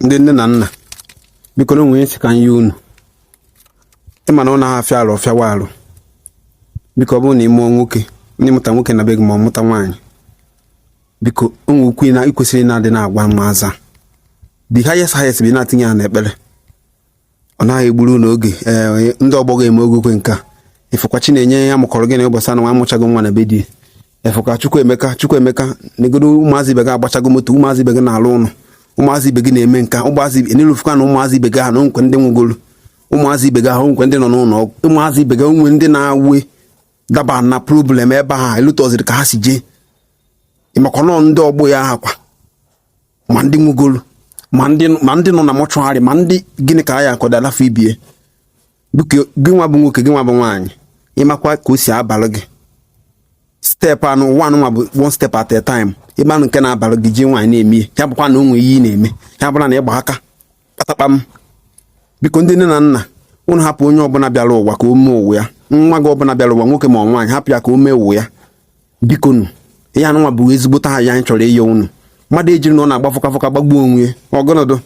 Ndị nne na nna, biko, na onwe isi ka nye unu ịma na ọ naghị afịa arụ ọfịawa arụ. Biko, ọ bụrụ na ị mụọ nwoke, ndị mụta nwoke na be gị ma ọ mụta nwaanyị, biko, onwe ukwu na ikwesịrị na-adị na-agwa mmaza. The highest highest bụ ị na-atinye ha n'ekpere. Ọ naghị egburu unu oge. Ee, ndị ọgbọ ga-eme ogokwe nke a. Ịfụkwa chi na-enye ya mụkọrọ gị na ụbọchị anụ nwa amụchago nwa na be di. Efụka Chukwuemeka, Chukwuemeka negodo, ụmụazị ibe gị agbachago moto, ụmụazị ibe gị na-alụ ụlọ, ụmụazị ibe gị na-eme nka, ụmụazị enelufukwa na ụmụazị ibe gị ahụ na nkwe ndị nwụgolu, ụmụazị ibe gị ahụ nkwe ndị nọ n'ụlọ ọgwụ, ụmụazị ibe gị onwe ndị na-awe daba na problem ebe ahụ elutọziri ka ha si jee. Ịmakwa nọ ndị ọgbọ ya ahụ kwa, ma ndị nwụgolu, ma ndị nọ na mortuary, ma ndị gịnị ka ya akọdala afọ ibie. Biko, gị nwa bụ nwoke, gị nwa bụ nwaanyị, ịmakwa ka o si abalị gị step anụ one nwa bụ one step at a time. Ịmanụ nke na-abalị gị ji nwaanyị na-eme ya, bụkwa na o nwere ihe ị na-eme ya bụla na ịgba aka kpatakpam. Biko, ndị nne na nna, unu hapụ onye ọbụla bịara ụwa ka o mee ụwa ya. Nwa gị ọbụla bịara ụwa, nwoke ma ọ nwaanyị, hapụ ya ka o mee ụwa ya. Biko nụ, ihe anụnwa bụ ezigbote aha ya anyị chọrọ ịyọ unu. Mmadụ ejiri na ọ na-agba fụka fụka gbagbuo onwe ya ọgọnọdụ.